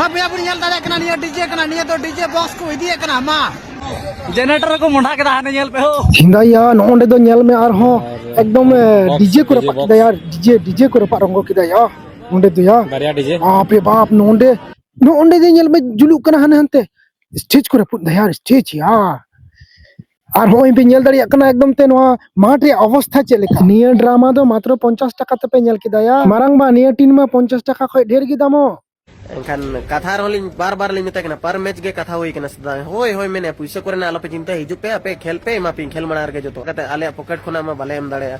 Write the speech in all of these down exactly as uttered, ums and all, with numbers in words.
ᱟᱯᱮ ᱵᱚᱱ ᱧᱮᱞ ᱫᱟᱲᱮᱭᱟᱜ ᱠᱟᱱᱟ, ᱱᱤᱭᱟᱹ ᱰᱤᱡᱮ ᱠᱟᱱᱟ, ᱱᱤᱭᱟᱹ ᱫᱚ ᱰᱤᱡᱮ ᱵᱚᱠᱥ ᱠᱚ ᱤᱫᱤᱭᱮᱫ ᱠᱟᱱᱟ᱾ ᱢᱟ, ᱡᱮᱱᱟᱨᱮᱴᱚᱨ ᱠᱚ ᱢᱚᱸᱰᱷᱟ ᱠᱮᱫᱟ, ᱦᱟᱱᱮ ᱧᱮᱞ ᱯᱮ ᱦᱳ᱾ ᱦᱮᱸᱫᱟᱭᱟ, ᱱᱚᱜᱼᱚ ᱱᱚᱸᱰᱮ ᱫᱚ ᱧᱮᱞ ᱢᱮ, ᱟᱨᱦᱚᱸ ᱮᱠᱫᱚᱢ ᱰᱤᱡᱮ ᱠᱚ ᱰᱤᱡᱮ ᱨᱟᱯᱟᱜ ᱵᱚᱠᱥ᱾ ᱠᱮᱫᱟ ᱭᱟ, ᱰᱤᱡᱮ, ᱰᱤᱡᱮ ᱠᱚ ᱨᱟᱯᱟᱜ ᱨᱚᱝᱜᱚ ᱠᱮᱫᱟ ᱭᱟ᱾ ᱱᱚᱸᱰᱮ ᱫᱚ ᱭᱟ, ᱵᱟᱨᱭᱟ ᱰᱤᱡᱮ᱾ ᱵᱟᱯ ᱨᱮ ᱵᱟᱯ, ᱱᱚᱸᱰᱮ, ᱱᱚᱜᱼᱚ ᱱᱚᱸᱰᱮ ᱫᱚ ᱧᱮᱞ ᱢᱮ, ᱡᱩᱞᱩᱜ ᱠᱟᱱᱟ ᱦᱟᱱᱮ ᱦᱟᱱᱛᱮ᱾ ᱥᱴᱮᱡᱽ ᱠᱚ ᱨᱟᱹᱯᱩᱫ ᱫᱟ ᱭᱟ, ᱥᱴᱮᱡᱽ ᱭᱟ᱾ ᱟᱨ ᱦᱚᱸᱜᱼᱚᱭ ᱯᱮ ᱧᱮᱞ ᱫᱟᱲᱮᱭᱟᱜ ᱠᱟᱱᱟ ᱮᱠᱫᱚᱢ ᱛᱮ ᱱᱚᱣᱟ ᱢᱟᱴᱷ ᱨᱮᱭᱟᱜ ᱚᱵᱚᱥᱛᱷᱟ ᱪᱮᱫ ᱞᱮᱠᱟ᱾ ᱱᱤᱭᱟᱹ ᱰᱨᱟᱢᱟ ᱫᱚ ᱢᱟᱛᱨᱚ ᱯᱚᱧᱪᱟᱥ ᱴᱟᱠᱟ ᱛᱮᱯᱮ ᱧᱮᱞ ᱠᱮᱫᱟ ᱭᱟ᱾ ᱢᱟᱨᱟᱝ ᱵᱟ, ᱱᱤᱭᱟᱹ ᱴᱤᱱ ᱢᱟ ᱯᱚᱧᱪᱟᱥ ᱴᱟᱠᱟ ᱠᱷᱚᱡ ᱰᱷᱮᱨ ᱜᱮ ᱫᱟᱢᱚᱜ᱾ ᱮᱱᱠᱷᱟᱱ ᱠᱟᱛᱷᱟ ᱨᱮᱦᱚᱸ ᱞᱤᱧ ᱵᱟᱨ ᱵᱟᱨ ᱞᱤᱧ ᱢᱮᱛᱟᱭ ᱠᱟᱱᱟ, per match ᱜᱮ ᱠᱟᱛᱷᱟ ᱦᱩᱭ ᱠᱟᱱᱟ ᱥᱮᱫᱟᱭ᱾ ᱦᱳᱭ, ᱦᱳᱭ, ᱢᱮᱱᱮᱫ, ᱯᱩᱭᱥᱟᱹ ᱠᱚᱨᱮᱱᱟᱜ ᱟᱞᱚᱯᱮ ᱪᱤᱱᱛᱟᱹᱭᱟ, ᱦᱤᱡᱩᱜ ᱯᱮ, ᱟᱯᱮ ᱠᱷᱮᱞ ᱯᱮ, ᱮᱢᱟ ᱯᱮ ᱠᱷᱮᱞ ᱢᱟᱲᱟᱝ ᱨᱮᱜᱮ ᱡᱚᱛᱚ᱾ ᱠᱟᱛᱮ ᱟᱞᱮᱭᱟᱜ ᱯᱚᱠᱮᱴ ᱠᱷᱚᱱᱟᱜ ᱢᱟ ᱵᱟᱞᱮ ᱮᱢ ᱫᱟᱲᱮᱭᱟᱜᱼᱟ᱾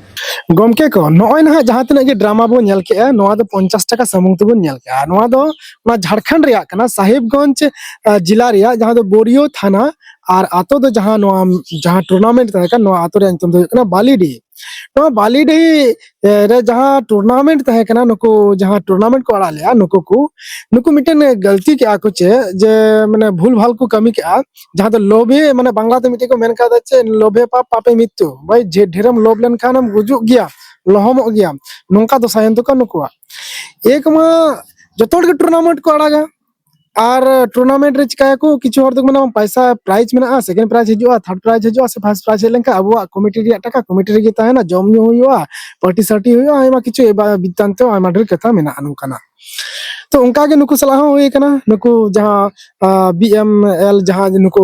ᱜᱚᱢᱠᱮ ᱠᱚ, ᱱᱚᱜᱼᱚᱭ ᱱᱟᱦᱟᱜ ᱡᱟᱦᱟᱸ ᱛᱤᱱᱟᱹᱜ ᱜᱮ ᱰᱨᱟᱢᱟ ᱵᱚᱱ ᱧᱮᱞ ᱠᱮᱜᱼᱟ, ᱱᱚᱣᱟ ᱫᱚ ᱯᱚᱧᱪᱟᱥ ᱴᱟᱠᱟ ᱥᱩᱢᱩᱝ ᱛᱮᱵᱚᱱ ᱧᱮᱞ ᱠᱮᱜᱼᱟ᱾ ᱱᱚᱣᱟ ᱫᱚ ᱚᱱᱟ ᱡᱷᱟᱲᱠᱷᱚᱸᱰ ᱨᱮᱭᱟᱜ ᱠᱟᱱᱟ, ᱥᱟᱦᱤᱵᱽᱜᱚᱸᱡᱽ, ᱟ, ᱡᱮᱞᱟ ᱨᱮᱭᱟᱜ, ᱡᱟᱦᱟᱸ ᱫᱚ ᱵᱳᱨᱤᱭᱳ ᱛᱷᱟᱱᱟ, ᱟᱨ ᱟᱛᱳ ᱫᱚ ᱡᱟᱦᱟᱸ ᱱᱚᱣᱟ, ᱡᱟᱦᱟᱸ ᱴᱩᱨᱱᱟᱢᱮᱱᱴ ᱛᱟᱦᱮᱸ ᱠᱟᱱᱟ, ᱱᱚᱣᱟ ᱟᱛᱳ ᱨᱮᱭᱟᱜ ᱧᱩᱛᱩᱢ ᱫᱚ ᱦᱩᱭᱩᱜ ᱠᱟᱱᱟ ᱵᱟᱞᱤᱰᱤ᱾ ᱱᱚᱣᱟ ᱵᱟᱞᱤᱰᱤ, ᱮ, ᱨᱮ ᱡᱟᱦᱟᱸ ᱴᱩᱨᱱᱟᱢᱮᱱᱴ ᱛᱟᱦᱮᱸ ᱠᱟᱱᱟ, ᱱᱩᱠᱩ ᱡᱟᱦᱟᱸ ᱴᱩᱨᱱᱟᱢᱮᱱᱴ ᱠᱚ ᱟᱲᱟᱜ ᱞᱮᱜᱼᱟ, ᱱᱩᱠᱩ ᱠᱚ, ᱱᱩᱠᱩ ᱢᱤᱫᱴᱮᱱ ᱜᱟᱹᱞᱛᱤ ᱠᱮᱜᱼᱟ ᱠᱚ ᱪᱮᱫ, ᱡᱮ ᱢᱟᱱᱮ ᱵᱷᱩᱞ ᱵᱷᱟᱞ ᱠᱚ ᱠᱟᱹᱢᱤ ᱠᱮᱜᱼᱟ, ᱡᱟᱦᱟᱸ ᱫᱚ ᱞᱳᱵᱷᱮ, ᱢᱟᱱᱮ ᱵᱟᱝᱞᱟ ᱛᱮ ᱢᱤᱫᱴᱮᱡ ᱠᱚ ᱢᱮᱱ ᱠᱟᱫᱟ ᱪᱮᱫ, "ᱞᱳᱵᱷᱮ ᱯᱟᱯ ᱯᱟᱯᱮ ᱢᱤᱛᱛᱩ", ᱵᱷᱟᱭ, ᱡᱮ ᱰᱷᱮᱨᱮᱢ ᱞᱳᱵᱷ ᱞᱮᱱᱠᱷᱟᱱᱮᱢ ᱜᱩᱡᱩᱜ ᱜᱮᱭᱟ, ᱞᱚᱦᱚᱢᱚᱜ ᱜᱮᱭᱟᱢ, ᱱᱚᱝᱠᱟ ᱫᱚᱥᱟᱭᱮᱱ ᱛᱟᱠᱚᱣᱟ ᱱᱩᱠᱩᱣᱟᱜ᱾ ᱮᱠ ᱢᱟ ᱡᱚᱛᱚ ᱦᱚᱲ ᱜᱮ ᱴᱩᱨᱱᱟᱢᱮᱱᱴ ᱠᱚ ᱟᱲᱟᱜᱟ, ᱟᱨ ᱴᱩᱨᱱᱟᱢᱮᱱᱴ ᱨᱮ ᱪᱤᱠᱟᱹᱭᱟᱠᱚ, ᱠᱤᱪᱷᱩ ᱦᱚᱲ ᱫᱚᱠᱚ ᱢᱮᱱᱟ ᱯᱚᱭᱥᱟ ᱯᱨᱟᱭᱤᱡᱽ ᱢᱮᱱᱟᱜᱼᱟ, ᱥᱮᱠᱮᱱᱰ ᱯᱨᱟᱭᱤᱡᱽ ᱦᱤᱡᱩᱜᱼᱟ, ᱛᱷᱟᱨᱰ ᱯᱨᱟᱭᱤᱡᱽ ᱦᱤᱡᱩᱜᱼᱟ, ᱥᱮ ᱯᱷᱟᱨᱥᱴ ᱯᱨᱟᱭᱤᱡᱽ ᱦᱮᱡ ᱞᱮᱱᱠᱷᱟᱱ ᱟᱵᱚᱣᱟᱜ ᱠᱚᱢᱤᱴᱤ ᱨᱮᱭᱟᱜ ᱴᱟᱠᱟ ᱠᱚᱢᱤᱴᱤ ᱨᱮᱜᱮ ᱛᱟᱦᱮᱱᱟ, ᱡᱚᱢ ᱧᱩ ᱦᱩᱭᱩᱜᱼᱟ, ᱯᱟᱨᱴᱤ ᱥᱟᱨᱴᱤ ᱦᱩᱭᱩᱜᱼᱟ, ᱟᱭᱢᱟ ᱠᱤᱪᱷᱩ ᱮᱵᱟ-, ᱵᱤᱛᱛᱟᱱᱛᱚ ᱟᱭᱢᱟ ᱰᱷᱮᱨ ᱠᱟᱛᱷᱟ ᱢᱮᱱᱟᱜᱼᱟ ᱱᱚᱝᱠᱟᱱᱟᱜ᱾ ᱛᱚ ᱚᱱᱠᱟ ᱜᱮ ᱱᱩᱠᱩ ᱥᱟᱞᱟᱜ ᱦᱚᱸ ᱦᱩᱭ ᱠᱟᱱᱟ, ᱱᱩᱠᱩ ᱡᱟᱦᱟᱸ, ᱟ, ᱵᱤ ᱮᱢ ᱮᱞ ᱡᱟᱦᱟᱸ ᱱᱩᱠᱩ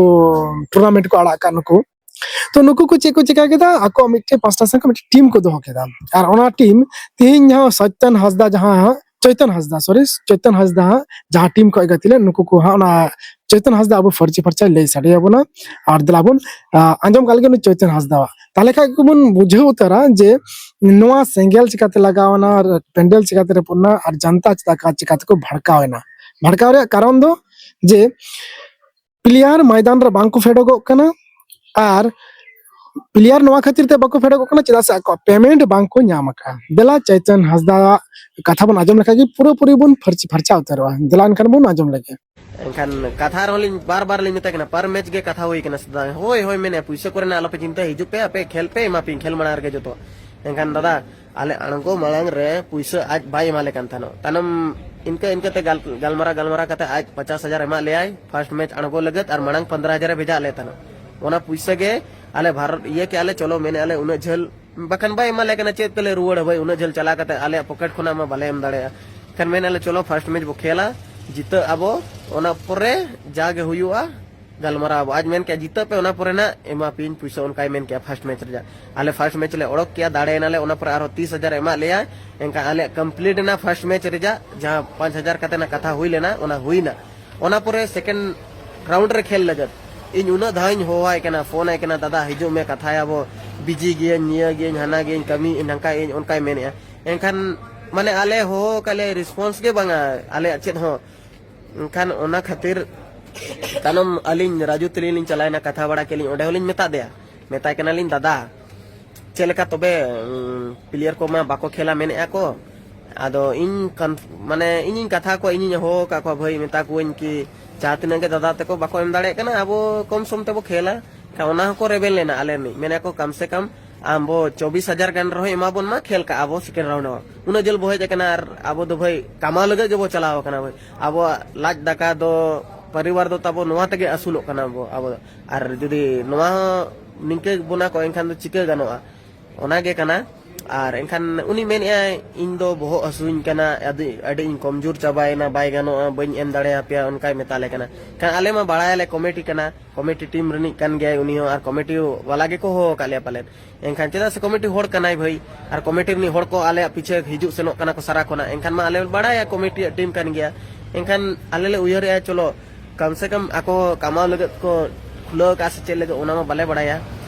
ᱴᱩᱨᱱᱟᱢᱮᱱᱴ ᱠᱚ ᱟᱲᱟᱜ ᱠᱟᱜ ᱱᱩᱠᱩ, ᱛᱚ ᱱᱩᱠᱩ ᱠᱚ ᱪᱮᱫ ᱠᱚ ᱪᱤᱠᱟ ᱠᱮᱫᱟ, ᱟᱠᱚᱣᱟᱜ ᱢᱤᱫᱴᱮᱱ ᱯᱟᱥᱴᱟ ᱥᱮᱱ ᱠᱷᱚᱱ ᱢᱤᱫᱴᱮᱱ ᱴᱤᱢ ᱠᱚ ᱫᱚᱦᱚ ᱠᱮᱫᱟ, ᱟᱨ ᱚᱱᱟ ᱴᱤᱢ ᱛᱮᱦᱮᱧ ᱦᱚᱸ ᱥᱚᱪᱮᱛᱚᱱ ᱦᱟᱸᱥᱫᱟ ᱡᱟᱦᱟᱸ ᱦᱟᱸᱜ, ᱪᱳᱭᱛᱚᱱ ᱦᱟᱸᱥᱫᱟ, ᱥᱚᱨᱤ, ᱪᱳᱭᱛᱚᱱ ᱦᱟᱸᱥᱫᱟ ᱦᱟᱸᱜ ᱡᱟᱦᱟᱸ ᱴᱤᱢ ᱠᱷᱚᱱ ᱜᱟᱛᱮ ᱞᱮᱱ, ᱱᱩᱠᱩ ᱠᱚ ᱦᱟᱸᱜ ᱚᱱᱟ ᱪᱳᱭᱛᱚᱱ ᱦᱟᱸᱥᱫᱟ ᱟᱵᱚ ᱯᱷᱟᱹᱨᱪᱤ ᱯᱷᱟᱨᱪᱟᱭ ᱞᱟᱹᱭ ᱥᱟᱰᱮ ᱟᱵᱚᱱᱟ᱾ ᱟᱨ ᱫᱮᱞᱟ ᱵᱚᱱ, ᱟ, ᱟᱸᱡᱚᱢ ᱠᱟᱜ ᱞᱮᱜᱮ ᱩᱱᱤ ᱪᱳᱭᱛᱚᱱ ᱦᱟᱸᱥᱫᱟᱣᱟᱜ᱾ ᱛᱟᱦᱞᱮ ᱠᱷᱟᱡ ᱜᱮᱵᱚᱱ ᱵᱩᱡᱷᱟᱹᱣ ᱩᱛᱟᱹᱨᱟ ᱡᱮ ᱱᱚᱣᱟ ᱥᱮᱸᱜᱮᱞ ᱪᱤᱠᱟᱛᱮ ᱞᱟᱜᱟᱣ ᱮᱱᱟ, ᱟᱨ ᱯᱮᱱᱰᱮᱞ ᱪᱤᱠᱟᱛᱮ ᱨᱟᱹᱯᱩᱫ ᱮᱱᱟ, ᱟᱨ ᱡᱟᱱᱛᱟ ᱪᱤᱠᱟ, ᱪᱤᱠᱟᱛᱮᱠᱚ ᱵᱷᱟᱲᱠᱟᱣ ᱮᱱᱟ᱾ ᱵᱷᱟᱲᱠᱟᱣ ᱨᱮᱭᱟᱜ ᱠᱟᱨᱚᱱ ᱫᱚ ᱡᱮ ᱯᱞᱮᱭᱟᱨ ᱢᱚᱭᱫᱟᱱ ᱨᱮ ᱵᱟᱝ ᱠᱚ ᱯᱷᱮᱰᱚᱜᱚᱜ ᱠᱟᱱᱟ, ᱟᱨ ᱯᱞᱮᱭᱟᱨ ᱱᱚᱣᱟ ᱠᱷᱟᱹᱛᱤᱨ ᱛᱮ ᱵᱟᱠᱚ ᱯᱷᱮᱰᱚᱜᱚᱜ ᱠᱟᱱᱟ, ᱪᱮᱫᱟᱜ ᱥᱮ ᱟᱠᱚᱣᱟᱜ ᱯᱮᱢᱮᱱᱴ ᱵᱟᱝ ᱠᱚ ᱧᱟᱢ ᱟᱠᱟᱫᱼᱟ᱾ ᱫᱮᱞᱟ ᱪᱳᱭᱛᱚᱱ ᱦᱟᱸᱥᱫᱟᱣᱟᱜ ᱠᱟᱛᱷᱟ ᱵᱚᱱ ᱟᱸᱡᱚᱢ ᱞᱮᱠᱷᱟᱡ ᱜᱮ ᱯᱩᱨᱟᱹᱯᱩᱨᱤ ᱵᱚᱱ ᱯᱷᱟᱨᱪᱟ, ᱯᱷᱟᱨᱪᱟ ᱩᱛᱟᱹᱨᱚᱜᱼᱟ᱾ ᱫᱮᱞᱟ ᱮᱱᱠᱷᱟᱱ ᱵᱚᱱ ᱟᱸᱡᱚᱢ ᱞᱮᱜᱮ᱾ ᱮᱱᱠᱷᱟᱱ ᱠᱟᱛᱷᱟ ᱨᱮᱦᱚᱸ ᱞᱤᱧ ᱵᱟᱨ ᱵᱟᱨ ᱞᱤᱧ ᱢᱮᱛᱟᱭ ᱠᱟᱱᱟ, per match ᱜᱮ ᱠᱟᱛᱷᱟ ᱦᱩᱭ ᱠᱟᱱᱟ ᱥᱮᱫᱟᱭ᱾ ᱦᱳᱭ, ᱦᱳᱭ, ᱢᱮᱱᱮᱫ, ᱯᱩᱭᱥᱟᱹ ᱠᱚᱨᱮᱱᱟᱜ ᱟᱞᱚᱯᱮ ᱪᱤᱱᱛᱟᱹᱭᱟ, ᱦᱤᱡᱩᱜ ᱯᱮ, ᱟᱯᱮ ᱠᱷᱮᱞ ᱯᱮ, ᱮᱢᱟ ᱯᱮᱭᱟᱹᱧ ᱠᱷᱮᱞ ᱢᱟᱲᱟᱝ ᱨᱮᱜᱮ ᱡᱚᱛᱚ᱾ ᱮᱱᱠᱷᱟᱱ ᱫᱟᱫᱟ, ᱟᱞᱮ ᱟᱬᱜᱚ ᱢᱟᱲᱟᱝ ᱨᱮ ᱯᱩᱭᱥᱟᱹ ᱟᱡ ᱵᱟᱭ ᱮᱢᱟ ᱞᱮ ᱠᱟᱱ ᱛᱟᱦᱮᱱᱚᱜ᱾ ᱛᱟᱭᱱᱚᱢ ᱤᱱᱠᱟᱹ ᱤᱱᱠᱟᱹ ᱛᱮ ᱜᱟᱞ-, ᱜᱟᱞᱢᱟᱨᱟᱣ ᱜᱟᱞᱢᱟᱨᱟᱣ ᱠᱟᱛᱮ ᱟᱡ ᱯᱚᱧᱪᱟᱥ ᱦᱟᱡᱟᱨ ᱮᱢᱟᱜ ᱞᱮᱭᱟᱭ first match ᱟᱬᱜᱚ ᱞᱟᱹᱜᱤᱫ, ᱟᱨ ᱢᱟᱲᱟᱝ ᱯᱚᱱᱫᱽᱨᱚ ᱦᱟᱡᱟᱨ ᱮ ᱵᱷᱮᱡᱟ ᱞᱮ ᱛᱟᱦᱮᱱᱚᱜ᱾ ᱚᱱᱟ ᱯᱩᱭᱥᱟᱹ ᱜᱮ ᱟᱞᱮ ᱵᱷᱟᱨᱚᱛ ᱤᱭᱟᱹ ᱠᱮᱜᱼᱟ ᱞᱮ, ᱪᱚᱞᱚ ᱢᱮᱱᱮᱜᱼᱟ ᱞᱮ ᱩᱱᱟᱹᱜ ᱡᱷᱟᱹᱞ, ᱵᱟᱠᱷᱟᱱ ᱵᱟᱭ ᱮᱢᱟ ᱞᱮ ᱠᱟᱱᱟ, ᱪᱮᱫ ᱛᱮᱞᱮ ᱨᱩᱣᱟᱹᱲᱟ ᱵᱷᱟᱹᱭ, ᱩᱱᱟᱹᱜ ᱡᱷᱟᱹᱞ ᱪᱟᱞᱟᱣ ᱠᱟᱛᱮ ᱟᱞᱮᱭᱟᱜ ᱯᱚᱠᱮᱴ ᱠᱷᱚᱱᱟᱜ ᱢᱟ ᱵᱟᱞᱮ ᱮᱢ ᱫᱟᱲᱮᱭᱟᱜᱼᱟ᱾ ᱠᱷᱟᱱ ᱢᱮᱱᱮᱜᱼᱟ ᱞᱮ ᱪᱚᱞᱚ first match ᱵᱚ ᱠᱷᱮᱞᱟ, ᱡᱤᱛᱟᱹᱜ ᱟᱵᱚ, ᱚᱱᱟ ᱯᱚᱨᱮ ᱡᱟᱜᱮ ᱦᱩᱭᱩᱜᱼᱟ ᱜᱟᱞᱢᱟᱨᱟᱣ ᱟᱵᱚ᱾ ᱟᱡ ᱢᱮᱱ ᱠᱮᱜᱼᱟ ᱡᱤᱛᱟᱹᱜ ᱯᱮ, ᱚᱱᱟ ᱯᱚᱨᱮ ᱱᱟᱜ ᱮᱢᱟ ᱯᱮᱭᱟᱹᱧ ᱯᱩᱭᱥᱟᱹ, ᱚᱱᱠᱟᱭ ᱢᱮᱱ ᱠᱮᱜᱼᱟ first match ᱨᱮᱭᱟᱜ᱾ ᱟᱞᱮ first match ᱞᱮ ᱚᱰᱚᱠ ᱠᱮᱜᱼᱟ, ᱫᱟᱲᱮᱭᱮᱱᱟᱞᱮ, ᱚᱱᱟ ᱯᱚᱨᱮ ᱟᱨᱦᱚᱸ ᱛᱤᱥ ᱦᱟᱡᱟᱨ ᱮᱢᱟᱜ ᱞᱮᱭᱟ᱾ ᱮᱱᱠᱷᱟᱱ ᱟᱞᱮᱭᱟᱜ complete ᱮᱱᱟ first match ᱨᱮᱭᱟᱜ, ᱡᱟᱦᱟᱸ ᱯᱟᱸᱪ ᱦᱟᱡᱟᱨ ᱠᱟᱛᱮ ᱱᱟᱜ ᱠᱟᱛᱷᱟ ᱦᱩᱭ ᱞᱮᱱᱟ, ᱚᱱᱟ ᱦᱩᱭᱱᱟ᱾ ᱚᱱᱟ ᱯᱚᱨᱮ second round ᱨᱮ ᱠᱷᱮᱞ ᱞᱟᱹᱜᱤᱫ ᱤᱧ ᱩᱱᱟᱹᱜ ᱫᱷᱟᱣ ᱤᱧ ᱦᱚᱦᱚᱣᱟᱭ ᱠᱟᱱᱟ, ᱯᱷᱳᱱ ᱟᱭ ᱠᱟᱱᱟ, "ᱫᱟᱫᱟ ᱦᱤᱡᱩᱜ ᱢᱮ, ᱠᱟᱛᱷᱟᱭᱟᱵᱚ, busy ᱜᱤᱭᱟᱹᱧ, ᱱᱤᱭᱟᱹ ᱜᱤᱭᱟᱹᱧ, ᱦᱟᱱᱟ ᱜᱤᱭᱟᱹᱧ, ᱠᱟᱹᱢᱤᱭᱮᱫ ᱟᱹᱧ, ᱱᱟᱝᱠᱟᱭᱮᱫ ᱟᱹᱧ", ᱚᱱᱠᱟᱭ ᱢᱮᱱᱮᱫᱼᱟ᱾ ᱮᱱᱠᱷᱟᱱ ᱢᱟᱱᱮ ᱟᱞᱮ ᱦᱚᱦᱚ ᱠᱟᱜ ᱞᱮ response ᱜᱮ ᱵᱟᱝᱟ ᱟᱞᱮᱭᱟᱜ ᱪᱮᱫ ᱦᱚᱸ᱾ ᱮᱱᱠᱷᱟᱱ ᱚᱱᱟ ᱠᱷᱟᱹᱛᱤᱨ ᱛᱟᱭᱱᱚᱢ ᱟᱹᱞᱤᱧ ᱨᱟᱡᱩ ᱛᱟᱹᱞᱤᱧ ᱞᱤᱧ ᱪᱟᱞᱟᱣᱮᱱᱟ, ᱠᱟᱛᱷᱟ ᱵᱟᱲᱟ ᱠᱮᱫ ᱞᱤᱧ, ᱚᱸᱰᱮ ᱦᱚᱸᱞᱤᱧ ᱢᱮᱛᱟᱫ ᱫᱮᱭᱟ, ᱢᱮᱛᱟᱭ ᱠᱟᱱᱟᱞᱤᱧ, "ᱫᱟᱫᱟ, ᱪᱮᱫ ᱞᱮᱠᱟ ᱛᱚᱵᱮ, ᱩᱸ, player ᱠᱚᱢᱟ ᱵᱟᱠᱚ ᱠᱷᱮᱞᱟ ᱢᱮᱱᱮᱫᱼᱟ ᱠᱚ?" ᱟᱫᱚ ᱤᱧ ᱠᱚᱱ-, ᱢᱟᱱᱮ ᱤᱧᱤᱧ ᱠᱟᱛᱷᱟ ᱠᱚᱣᱟ, ᱤᱧᱤᱧ ᱦᱚᱦᱚ ᱟᱠᱟᱫ ᱠᱚᱣᱟ, ᱵᱷᱟᱹᱭ, ᱢᱮᱛᱟ ᱠᱚᱣᱟᱹᱧ ᱠᱤ ᱡᱟᱦᱟᱸ ᱛᱤᱱᱟᱹᱜ ᱜᱮ ᱫᱟᱫᱟ ᱛᱟᱠᱚ ᱵᱟᱠᱚ ᱮᱢ ᱫᱟᱲᱮᱭᱟᱜ ᱠᱟᱱᱟ, ᱟᱵᱚ ᱠᱚᱢ ᱥᱚᱢ ᱛᱮᱵᱚ ᱠᱷᱮᱞᱟ᱾ ᱠᱷᱟᱱ ᱚᱱᱟ ᱦᱚᱸᱠᱚ ᱨᱮᱵᱮᱱ ᱞᱮᱱᱟ ᱟᱞᱮ ᱨᱤᱱᱤᱡ, ᱢᱮᱱᱟ ᱠᱚ, "ᱠᱟᱢ ᱥᱮ ᱠᱟᱢ ᱟᱢ ᱵᱚ ᱪᱚᱵᱵᱤᱥ ᱦᱟᱡᱟᱨ ᱜᱟᱱ ᱨᱮᱦᱚᱸ ᱮᱢᱟ ᱵᱚᱱ ᱢᱟ, ᱠᱷᱮᱞ ᱠᱟᱜᱼᱟ ᱵᱚ second round ᱦᱚᱸ᱾ ᱩᱱᱟᱹᱜ ᱡᱷᱟᱹᱞ ᱵᱚ ᱦᱮᱡ ᱟᱠᱟᱱᱟ ᱟᱨ ᱟᱵᱚ ᱫᱚ ᱵᱷᱟᱹᱭ ᱠᱟᱢᱟᱣ ᱞᱟᱹᱜᱤᱫ ᱜᱮᱵᱚ ᱪᱟᱞᱟᱣ ᱟᱠᱟᱱᱟ ᱵᱷᱟᱹᱭ, ᱟᱵᱚᱣᱟᱜ ᱞᱟᱡ ᱫᱟᱠᱟ ᱫᱚ, ᱯᱚᱨᱤᱵᱟᱨ ᱫᱚ ᱛᱟᱵᱚ ᱱᱚᱣᱟ ᱛᱮᱜᱮ ᱟᱹᱥᱩᱞᱚᱜ ᱠᱟᱱᱟ ᱵᱚ ᱟᱵᱚ ᱫᱚ᱾ ᱟᱨ ᱡᱩᱫᱤ ᱱᱚᱣᱟ ᱦᱚᱸ ᱱᱤᱝᱠᱟᱹ ᱵᱚᱱᱟ ᱠᱚ ᱮᱱᱠᱷᱟᱱ ᱫᱚ ᱪᱤᱠᱟᱹ ᱜᱟᱱᱚᱜᱼᱟ?" ᱚᱱᱟ ᱜᱮ ᱠᱟᱱᱟ᱾ ᱟᱨ ᱮᱱᱠᱷᱟᱱ ᱩᱱᱤ ᱢᱮᱱᱮᱫᱼᱟᱭ, "ᱤᱧ ᱫᱚ ᱵᱚᱦᱚᱜ ᱦᱟᱹᱥᱩᱧ ᱠᱟᱱᱟ, ᱟᱹᱰᱤ, ᱟᱹᱰᱤ ᱤᱧ ᱠᱚᱢᱡᱳᱨ ᱪᱟᱵᱟᱭᱮᱱᱟ, ᱵᱟᱭ ᱜᱟᱱᱚᱜᱼᱟ, ᱵᱟᱹᱧ ᱮᱢ ᱫᱟᱲᱮᱭᱟᱯᱮᱭᱟ", ᱚᱱᱠᱟᱭ ᱢᱮᱛᱟ ᱞᱮ ᱠᱟᱱᱟ᱾ ᱠᱷᱟᱱ ᱟᱞᱮ ᱢᱟ ᱵᱟᱲᱟᱭᱟᱞᱮ committee ᱠᱟᱱᱟ, committee team ᱨᱤᱱᱤᱡ ᱠᱟᱱ ᱜᱮᱭᱟᱭ ᱩᱱᱤ ᱦᱚᱸ, ᱟᱨ committee ᱵᱟᱞᱟ ᱜᱮᱠᱚ ᱦᱚᱦᱚ ᱟᱠᱟᱫ ᱞᱮᱭᱟ ᱯᱟᱞᱮᱱ᱾ ᱮᱱᱠᱷᱟᱱ ᱪᱮᱫᱟᱜ ᱥᱮ committee ᱦᱚᱲ ᱠᱟᱱᱟᱭ ᱵᱷᱟᱹᱭ, ᱟᱨ committee ᱨᱤᱱᱤᱡ ᱦᱚᱲ ᱠᱚ ᱟᱞᱮᱭᱟᱜ ᱯᱤᱪᱷᱮ ᱦᱤᱡᱩᱜ ᱥᱮᱱᱚᱜ ᱠᱟᱱᱟ ᱠᱚ ᱥᱟᱨᱟ ᱠᱷᱚᱱᱟᱜ, ᱮᱱᱠᱷᱟᱱ ᱢᱟ ᱟᱞᱮ ᱵᱟᱲᱟᱭᱟ committee ᱭᱟᱜ team ᱠᱟᱱ ᱜᱮᱭᱟ᱾ ᱮᱱᱠᱷᱟᱱ ᱟᱞᱮ ᱞᱮ ᱩᱭᱦᱟᱹᱨᱮᱜᱼᱟ, ᱪᱚᱞᱚ ᱠᱟᱢ ᱥᱮ ᱠᱟᱢ ᱟᱠᱚ ᱠᱟᱢᱟᱣ ᱞᱟᱹᱜᱤᱫ ᱠᱚ ᱠᱷᱩᱞᱟᱹᱣ ᱟᱠᱟᱫ ᱥᱮ ᱪᱮᱫ ᱞᱟᱹᱜᱤᱫ, ᱚᱱᱟ ᱢᱟ ᱵᱟᱞᱮ ᱵᱟᱲᱟᱭᱟ᱾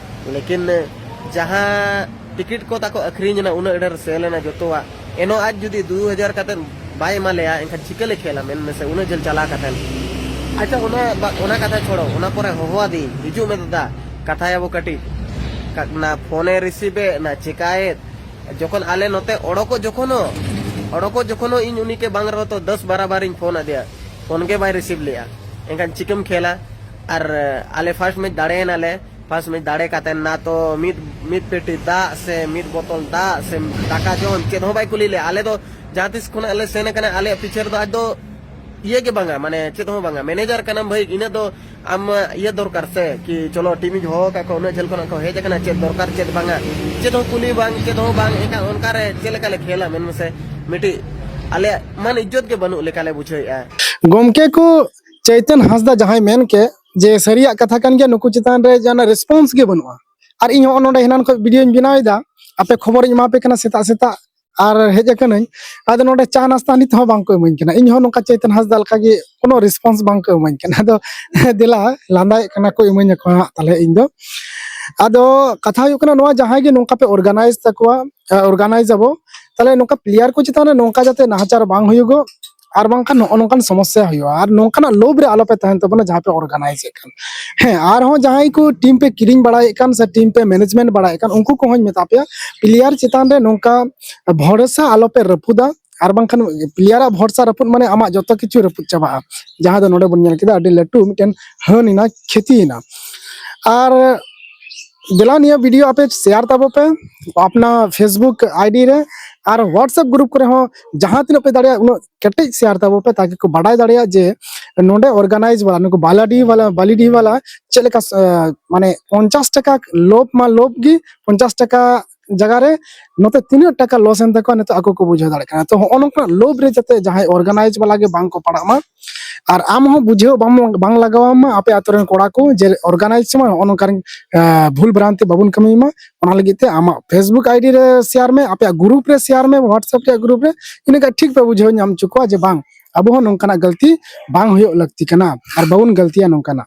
ᱞᱮᱠᱤᱱ ᱡᱟᱦᱟᱸ ᱴᱤᱠᱤᱴ ᱠᱚ ᱛᱟᱠᱚ ᱟᱹᱠᱷᱨᱤᱧ ᱮᱱᱟ ᱩᱱᱟᱹᱜ ᱰᱷᱮᱨ, ᱥᱮᱞ ᱮᱱᱟ ᱡᱚᱛᱚᱣᱟᱜ, ᱮᱱᱦᱚᱸ ᱟᱡ ᱡᱩᱫᱤ ᱫᱩ ᱦᱟᱡᱟᱨ ᱠᱟᱛᱮ ᱵᱟᱭ ᱮᱢᱟ ᱞᱮᱭᱟ, ᱮᱱᱠᱷᱟᱱ ᱪᱤᱠᱟᱹ ᱞᱮ ᱠᱷᱮᱞᱟ ᱢᱮᱱ ᱢᱮᱥᱮ, ᱩᱱᱟᱹᱜ ᱡᱷᱟᱹᱞ ᱪᱟᱞᱟᱣ ᱠᱟᱛᱮ? ᱟᱪᱪᱷᱟ, ᱚᱱᱟ ᱵᱟ-, ᱚᱱᱟ ᱠᱟᱛᱷᱟ ᱪᱷᱚᱲᱚ, ᱚᱱᱟ ᱯᱚᱨᱮ ᱦᱚᱦᱚᱣᱟᱫᱤᱧ, "ᱦᱤᱡᱩᱜ ᱢᱮ ᱫᱟᱫᱟ, ᱠᱟᱛᱷᱟᱭᱟᱵᱚ ᱠᱟᱹᱴᱤᱡ᱾" ᱠᱟ-, ᱱᱟ ᱯᱷᱳᱱᱮ receive ᱮᱫ, ᱱᱟ ᱪᱮᱠᱟᱭᱮᱫ᱾ ᱡᱚᱠᱷᱚᱱ ᱟᱞᱮ ᱱᱚᱛᱮ ᱚᱰᱚᱠᱚᱜ ᱡᱚᱠᱷᱚᱱ ᱦᱚᱸ, ᱚᱰᱚᱠᱚᱜ ᱡᱚᱠᱷᱚᱱ ᱦᱚᱸ ᱤᱧ ᱩᱱᱤ ᱠᱮ ᱵᱟᱝ ᱨᱮᱦᱚᱸ ᱛᱚ ᱫᱚᱥ ᱵᱟᱨᱚ ᱵᱟᱨᱤᱧ ᱯᱷᱳᱱ ᱟᱫᱮᱭᱟ, ᱯᱷᱳᱱ ᱜᱮ ᱵᱟᱭ receive ᱞᱮᱜᱼᱟ᱾ ᱮᱱᱠᱷᱟᱱ ᱪᱤᱠᱟᱹᱢ ᱠᱷᱮᱞᱟ? ᱟᱨ, ᱟᱞᱮ first match ᱫᱟᱲᱮᱭᱮᱱᱟᱞᱮ, ᱯᱷᱟᱥᱴ ᱢᱮᱪ ᱫᱟᱲᱮ ᱠᱟᱛᱮ ᱱᱟ ᱛᱚ ᱢᱤᱫ ᱢᱤᱫ ᱯᱮᱴᱤ ᱫᱟᱜ ᱥᱮ ᱢᱤᱫ ᱵᱚᱛᱚᱞ ᱫᱟᱜ ᱥᱮ ᱫᱟᱠᱟ ᱡᱚᱢ ᱪᱮᱫ ᱦᱚᱸ ᱵᱟᱭ ᱠᱩᱞᱤ ᱞᱮᱭᱟ᱾ ᱟᱞᱮ ᱫᱚ ᱡᱟᱦᱟᱸ ᱛᱤᱥ ᱠᱷᱚᱱᱟᱜ ᱞᱮ ᱥᱮᱱ ᱟᱠᱟᱱᱟ, ᱟᱞᱮᱭᱟᱜ ᱯᱤᱪᱷᱮ ᱨᱮᱫᱚ ᱟᱡ ᱫᱚ ᱤᱭᱟᱹ ᱜᱮ ᱵᱟᱝᱟ, ᱢᱟᱱᱮ ᱪᱮᱫ ᱦᱚᱸ ᱵᱟᱝᱟ᱾ ᱢᱮᱱᱮᱡᱟᱨ ᱠᱟᱱᱟᱢ ᱵᱷᱟᱹᱭ, ᱤᱱᱟᱹ ᱫᱚ ᱟᱢ ᱤᱭᱟᱹ ᱫᱚᱨᱠᱟᱨ ᱥᱮ ᱠᱤ ᱪᱚᱞᱚ ᱴᱤᱢᱤᱧ ᱦᱚᱦᱚ ᱟᱠᱟᱫ ᱠᱚᱣᱟ, ᱩᱱᱟᱹᱜ ᱡᱷᱟᱹᱞ ᱠᱷᱚᱱᱟᱜ ᱠᱚ ᱦᱮᱡ ᱟᱠᱟᱱᱟ, ᱪᱮᱫ ᱫᱚᱨᱠᱟᱨ ᱪᱮᱫ ᱵᱟᱝᱟ, ᱪᱮᱫ ᱦᱚᱸ ᱠᱩᱞᱤ ᱵᱟᱝ ᱪᱮᱫ ᱦᱚᱸ ᱵᱟᱝ᱾ ᱮᱱᱠᱷᱟᱱ ᱚᱱᱠᱟᱨᱮ ᱪᱮᱫ ᱞᱮᱠᱟ ᱞᱮ ᱠᱷᱮᱞᱟ ᱢᱮᱱ ᱢᱮᱥᱮ? ᱢᱤᱫᱴᱤᱡ ᱟᱞᱮᱭᱟᱜ ᱢᱟᱱ ᱤᱡᱽᱡᱚᱛ ᱜᱮ ᱵᱟᱹᱱᱩᱜ ᱞᱮᱠᱟ ᱞᱮ ᱵᱩᱡᱷᱟᱹᱣᱮᱫᱼᱟ᱾ ᱜᱚᱢᱠᱮ ᱠᱚ ᱪᱳᱭᱛᱚᱱ ᱦᱟᱸᱥᱫᱟ ᱡᱟᱦᱟᱸᱭ ᱢᱮᱱ ᱠᱮᱫ ᱡᱮ ᱥᱟᱹᱨᱤᱭᱟᱜ ᱠᱟᱛᱷᱟ ᱠᱟᱱ ᱜᱮᱭᱟ, ᱱᱩᱠᱩ ᱪᱮᱛᱟᱱ ᱨᱮ ᱡᱟᱦᱟᱱᱟᱜ ᱨᱮᱥᱯᱚᱱᱥ ᱜᱮ ᱵᱟᱹᱱᱩᱜᱼᱟ᱾ ᱟᱨ ᱤᱧ ᱦᱚᱸ ᱱᱚᱰᱮ ᱦᱮᱱᱟᱱ ᱠᱷᱚᱱ ᱵᱷᱤᱰᱤᱭᱳᱧ ᱵᱮᱱᱟᱣ ᱮᱫᱟ, ᱟᱯᱮ ᱠᱷᱚᱵᱚᱨᱤᱧ ᱮᱢᱟ ᱯᱮ ᱠᱟᱱᱟ ᱥᱮᱛᱟᱜ ᱥᱮᱛᱟᱜ, ᱟᱨ ᱦᱮᱡ ᱟᱠᱟᱱᱟᱹᱧ᱾ ᱟᱫᱚ ᱱᱚᱰᱮ ᱪᱟ ᱱᱟᱥᱛᱟ ᱱᱤᱛ ᱦᱚᱸ ᱵᱟᱝ ᱠᱚ ᱤᱢᱟᱹᱧ ᱠᱟᱱᱟ᱾ ᱤᱧ ᱦᱚᱸ ᱱᱚᱝᱠᱟ ᱪᱳᱭᱛᱚᱱ ᱦᱟᱸᱥᱫᱟ ᱞᱮᱠᱟ ᱜᱮ ᱠᱳᱱᱳ ᱨᱮᱥᱯᱚᱱᱥ ᱵᱟᱝ ᱠᱚ ᱤᱢᱟᱹᱧ ᱠᱟᱱᱟ᱾ ᱟᱫᱚ ᱫᱮᱞᱟ ᱞᱟᱸᱫᱟᱭᱮᱫ ᱠᱟᱱᱟ ᱠᱚ, ᱤᱢᱟᱹᱧ ᱟᱠᱚ ᱦᱟᱸᱜ ᱛᱟᱦᱞᱮ ᱤᱧ ᱫᱚ᱾ ᱟᱫᱚ ᱠᱟᱛᱷᱟ ᱦᱩᱭᱩᱜ ᱠᱟᱱᱟ ᱱᱚᱣᱟ, ᱡᱟᱦᱟᱸᱭ ᱜᱮ ᱱᱚᱝᱠᱟ ᱯᱮ ᱚᱨᱜᱟᱱᱟᱭᱤᱡᱽ ᱛᱟᱠᱚᱣᱟ, ᱚᱨᱜᱟᱱᱟᱭᱤᱡᱽ ᱟᱵᱚ, ᱛᱟᱦᱞᱮ ᱱᱚᱝᱠᱟ ᱯᱞᱮᱭᱟᱨ ᱠᱚ ᱪᱮᱛᱟᱱ ᱨᱮ ᱱᱚᱝᱠᱟ ᱡᱟᱛᱮ ᱱᱟᱦᱟᱪᱟᱨ ᱵᱟᱝ ᱦᱩᱭᱩᱜᱚᱜ, ᱟᱨ ᱵᱟᱝᱠᱷᱟᱱ ᱱᱚᱜᱼᱚ ᱱᱚᱝᱠᱟᱱ ᱥᱚᱢᱚᱥᱥᱟ ᱦᱩᱭᱩᱜᱼᱟ᱾ ᱟᱨ ᱱᱚᱝᱠᱟᱱᱟᱜ ᱞᱳᱵᱷ ᱨᱮ ᱟᱞᱚᱯᱮ ᱛᱟᱦᱮᱱ ᱛᱟᱵᱚᱱᱟ ᱡᱟᱦᱟᱸ ᱯᱮ ᱚᱨᱜᱟᱱᱟᱭᱤᱡᱽ ᱮᱫ ᱠᱟᱱ᱾ ᱦᱮᱸ, ᱟᱨᱦᱚᱸ ᱡᱟᱦᱟᱸᱭ ᱠᱚ ᱴᱤᱢ ᱯᱮ ᱠᱤᱨᱤᱧ ᱵᱟᱲᱟᱭᱮᱫ ᱠᱟᱱ ᱥᱮ ᱴᱤᱢ ᱯᱮ ᱢᱮᱱᱮᱡᱽᱢᱮᱱᱴ ᱵᱟᱲᱟᱭᱮᱫ ᱠᱟᱱ, ᱩᱱᱠᱩ ᱠᱚᱦᱚᱸᱧ ᱢᱮᱛᱟ ᱯᱮᱭᱟ, ᱯᱞᱮᱭᱟᱨ ᱪᱮᱛᱟᱱ ᱨᱮ ᱱᱚᱝᱠᱟ ᱵᱷᱚᱨᱥᱟ ᱟᱞᱚᱯᱮ ᱨᱟᱹᱯᱩᱫᱟ᱾ ᱟᱨ ᱵᱟᱝᱠᱷᱟᱱ ᱯᱞᱮᱭᱟᱨᱟᱜ ᱵᱷᱚᱨᱥᱟ ᱨᱟᱹᱯᱩᱫ ᱢᱟᱱᱮ ᱟᱢᱟᱜ ᱡᱚᱛᱚ ᱠᱤᱪᱷᱩ ᱨᱟᱹᱯᱩᱫ ᱪᱟᱵᱟᱜᱼᱟ᱾ ᱡᱟᱦᱟᱸ ᱫᱚ ᱱᱚᱰᱮ ᱵᱚᱱ ᱧᱮᱞ ᱠᱮᱫᱟ, ᱟᱹᱰᱤ ᱞᱟᱹᱴᱩ ᱢᱤᱫᱴᱮᱱ ᱦᱟᱹᱱ ᱮᱱᱟ, ᱠᱷᱮᱛᱤ ᱮᱱᱟ᱾ ᱟᱨ ᱫᱮᱞᱟ ᱱᱤᱭᱟᱹ ᱵᱷᱤᱰᱤᱭᱳ ᱟᱯᱮ ᱥᱮᱭᱟᱨ ᱛᱟᱵᱚ ᱯᱮ ᱟᱯᱱᱟ ᱯᱷᱮᱥᱵᱩᱠ ᱟᱭᱰᱤ ᱨᱮ ᱟᱨ ᱦᱳᱣᱟᱴᱥᱮᱯ ᱜᱨᱩᱯ ᱠᱚᱨᱮ ᱦᱚᱸ ᱡᱟᱦᱟᱸ ᱛᱤᱱᱟᱹᱜ ᱯᱮ ᱫᱟᱲᱮᱭᱟᱜᱼᱟ ᱩᱱᱟᱹᱜ ᱠᱮᱴᱮᱡ ᱥᱮᱭᱟᱨ ᱛᱟᱵᱚ ᱯᱮ, ᱛᱟᱠᱤ ᱠᱚ ᱵᱟᱰᱟᱭ ᱫᱟᱲᱮᱭᱟᱜ ᱡᱮ ᱱᱚᱰᱮ ᱚᱨᱜᱟᱱᱟᱭᱤᱡᱽ ᱵᱟᱞᱟ, ᱱᱩᱠᱩ ᱵᱟᱞᱟᱰᱤ ᱵᱟᱞᱟ, ᱵᱟᱞᱤᱰᱤ ᱵᱟᱞᱟ ᱪᱮᱫ ᱞᱮᱠᱟ, ᱮ, ᱢᱟᱱᱮ ᱯᱚᱧᱪᱟᱥ ᱴᱟᱠᱟ ᱞᱳᱵᱷ ᱢᱟ ᱞᱳᱵᱷ ᱜᱮ, ᱯᱚᱧᱪᱟᱥ ᱴᱟᱠᱟ ᱡᱟᱭᱜᱟ ᱨᱮ ᱱᱚᱛᱮ ᱛᱤᱱᱟᱹᱜ ᱴᱟᱠᱟ ᱞᱚᱥ ᱮᱱ ᱛᱟᱠᱚᱣᱟ ᱱᱤᱛᱚᱜ ᱟᱠᱚ ᱠᱚ ᱵᱩᱡᱷᱟᱹᱣ ᱫᱟᱲᱮᱭᱟᱜ ᱠᱟᱱᱟ᱾ ᱛᱚ ᱦᱚᱸᱜᱼᱚ ᱱᱚᱝᱠᱟᱱᱟᱜ ᱞᱳᱵᱷ ᱨᱮ ᱡᱟᱛᱮ ᱡᱟᱦᱟᱸᱭ ᱚᱨᱜᱟᱱᱟᱭᱤᱡᱽ ᱵᱟᱞᱟ ᱜᱮ ᱵᱟᱝ ᱠᱚ ᱯᱟᱲᱟᱜ ᱢᱟ᱾ ᱟᱨ ᱟᱢ ᱦᱚᱸ ᱵᱩᱡᱷᱟᱹᱣ ᱵᱟᱝ, ᱵᱟᱝ ᱞᱟᱜᱟᱣᱟᱢᱟ ᱟᱯᱮ ᱟᱛᱳ ᱨᱮᱱ ᱠᱚᱲᱟ ᱠᱚ ᱡᱮ ᱚᱨᱜᱟᱱᱟᱭᱤᱡᱽ ᱢᱟ ᱱᱚᱜᱼᱚ ᱱᱚᱝᱠᱟᱱ, ᱮ, ᱵᱷᱩᱞ ᱵᱷᱨᱟᱱᱛᱤ ᱵᱟᱵᱚᱱ ᱠᱟᱹᱢᱤ ᱢᱟ᱾ ᱚᱱᱟ ᱞᱟᱹᱜᱤᱫ ᱛᱮ ᱟᱢᱟᱜ ᱯᱷᱮᱥᱵᱩᱠ ᱟᱭᱰᱤ ᱨᱮ ᱥᱮᱭᱟᱨ ᱢᱮ, ᱟᱯᱮᱭᱟᱜ ᱜᱨᱩᱯ ᱨᱮ ᱥᱮᱭᱟᱨ ᱢᱮ, ᱦᱳᱣᱟᱴᱥᱮᱯ ᱨᱮᱭᱟᱜ ᱜᱨᱩᱯ ᱨᱮ᱾ ᱤᱱᱟᱹ ᱠᱷᱟᱱ ᱴᱷᱤᱠ ᱯᱮ ᱵᱩᱡᱷᱟᱹᱣ ᱧᱟᱢ ᱦᱚᱪᱚ ᱠᱚᱣᱟ ᱡᱮ ᱵᱟᱝ, ᱟᱵᱚ ᱦᱚᱸ ᱱᱚᱝᱠᱟᱱᱟᱜ ᱜᱟᱹᱞᱛᱤ ᱵᱟᱝ ᱦᱩᱭᱩᱜ ᱞᱟᱹᱠᱛᱤ ᱠᱟᱱᱟ ᱟᱨ ᱵᱟᱵᱚᱱ ᱜᱟᱹᱞᱛᱤᱭᱟ ᱱᱚᱝᱠᱟᱱᱟᱜ᱾